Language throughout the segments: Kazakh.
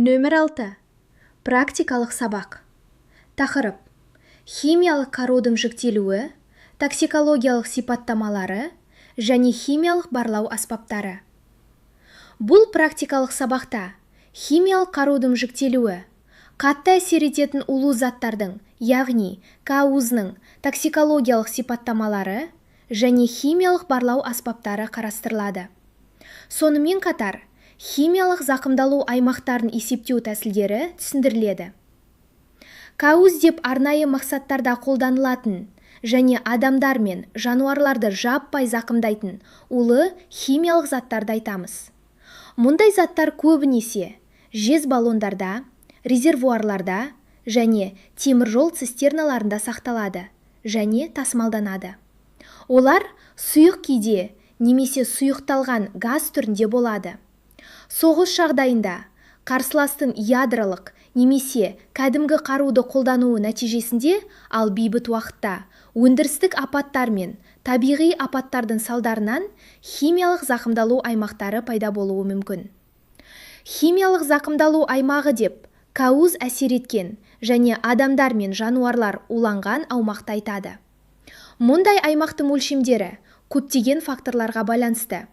Нөмір 6. Практикалық сабақ. Тақырып: химиялық қарудың жіктелуі, токсикологиялық сипаттамалары және химиялық барлау аспаптары. Бұл практикалық сабақта химиялық қарудың жіктелуі, қатты әсер ететін улы заттардың, яғни КАУЗ-ның токсикологиялық сипаттамалары және химиялық барлау аспаптары қарастырылады. Сонымен қатар, химиялық зақымдалу аймақтарын есептеу тәсілдері түсіндіріледі. КАУЗ деп арнайы мақсаттарда қолданылатын және адамдар мен жануарларды жаппай зақымдайтын улы химиялық заттарды айтамыз. Мұндай заттар көбінесе жез баллондарда, резервуарларда және теміржол цистерналарында сақталады және тасымалданады. Олар сұйық күйде немесе сұйықталған газ түрінде болады. Соғыс жағдайында қарсыластың ядролық немесе кәдімгі қаруды қолдануы нәтижесінде, ал бейбіт уақытта өндірістік апаттар мен табиғи апаттардың салдарынан химиялық зақымдалу аймақтары пайда болуы мүмкін. Химиялық зақымдалу аймағы деп КАУЗ әсер еткен және адамдар мен жануарлар уланған аумақты айтады. Мұндай аймақтың өлшемдері көптеген факторларға байланысты.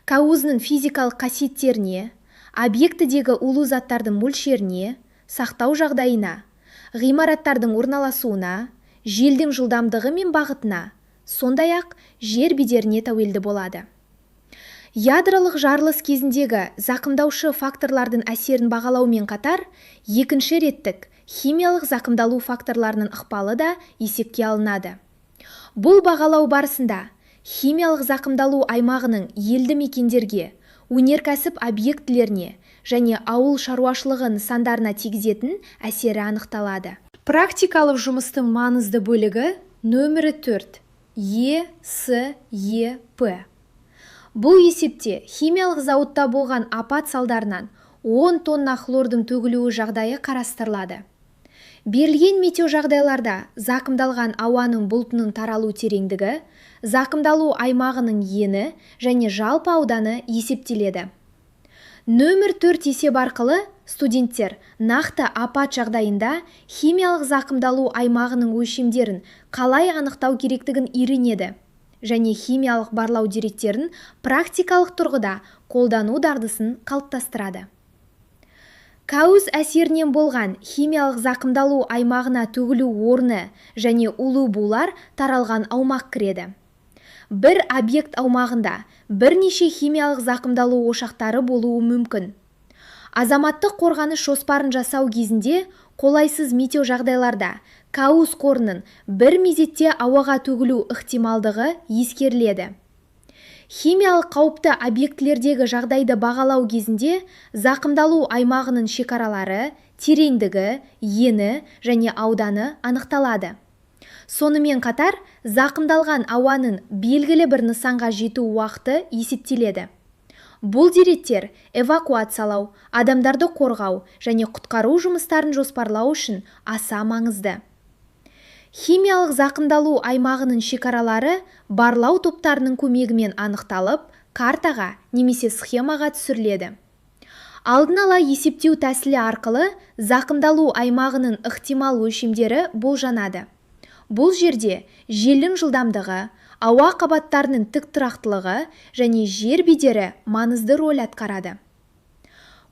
КАУЗ-ның физикалық қасиеттеріне, объектідегі улы заттардың мөлшеріне, сақтау жағдайына, ғимараттардың орналасуына, желдің жылдамдығы мен бағытына, сондай-ақ жер бедеріне тәуелді болады. Ядролық жарылыс кезіндегі зақымдаушы факторлардың әсерін бағалаумен қатар, екінші реттік химиялық зақымдалу факторларының ықпалы да есепке алынады. Бұл бағалау барысында химиялық зақымдалу аймағының елді мекендерге, өнеркәсіп объектілеріне және ауыл шаруашылығы нысандарына тигізетін әсері анықталады. Практикалық жұмыстың маңызды бөлігі нөмірі 4 Е, С, Е, П. Бұл есепте химиялық зауытта болған апат салдарынан 10 тонна хлордың төгілуі жағдайы қарастырылады. Берілген метеожағдайларда зақымдалған ауаның бұлтының таралу тереңдігі, зақымдалу аймағының ені және жалпы ауданы есептеледі. Нөмір 4 есеп арқылы студенттер нақты апат жағдайында химиялық зақымдалу аймағының өлшемдерін қалай анықтау керектігін үйренеді және химиялық барлау деректерін практикалық тұрғыда қолдану дағдысын қалыптастырады. КАУЗ әсерінен болған химиялық зақымдалу аймағына төгілу орны және улы булар таралған аумақ кіреді. Бір объект аумағында бірнеше химиялық зақымдалу ошақтары болуы мүмкін. Азаматтық қорғаныс жоспарын жасау кезінде қолайсыз метеожағдайларда КАУЗ қорының бір мезетте ауаға төгілу ықтималдығы ескеріледі. Химиялық қауіпті объектілердегі жағдайды бағалау кезінде зақымдалу аймағының шекаралары, тереңдігі, ені және ауданы анықталады. Сонымен қатар, зақымдалған ауаның белгілі бір нысанға жету уақыты есептеледі. Бұл деректер эвакуациялау, адамдарды қорғау және құтқару жұмыстарын жоспарлау үшін аса маңызды. Химиялық зақымдалу аймағының шекаралары барлау топтарының көмегімен анықталып, картаға немесе схемаға түсіріледі. Алдын ала есептеу тәсілі арқылы зақымдалу аймағының ықтимал өлшемдері болжанады. Бұл жерде желдің жылдамдығы, ауа қабаттарының тік тұрақтылығы және жер бедері маңызды роль атқарады.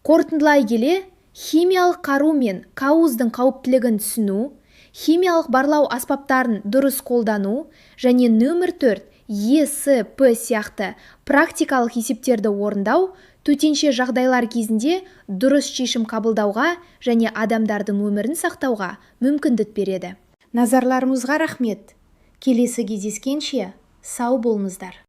Қорытындылай келе, химиялық қару мен КАУЗ-дың қауіптілігін түсіну, химиялық барлау аспаптарын дұрыс қолдану және нөмір 4 Е, С, П сияқты практикалық есептерді орындау төтенше жағдайлар кезінде дұрыс шешім қабылдауға және адамдардың өмірін сақтауға мүмкіндік береді. Назарларыңызға рахмет. Келесі кездескенше сау болыңыздар.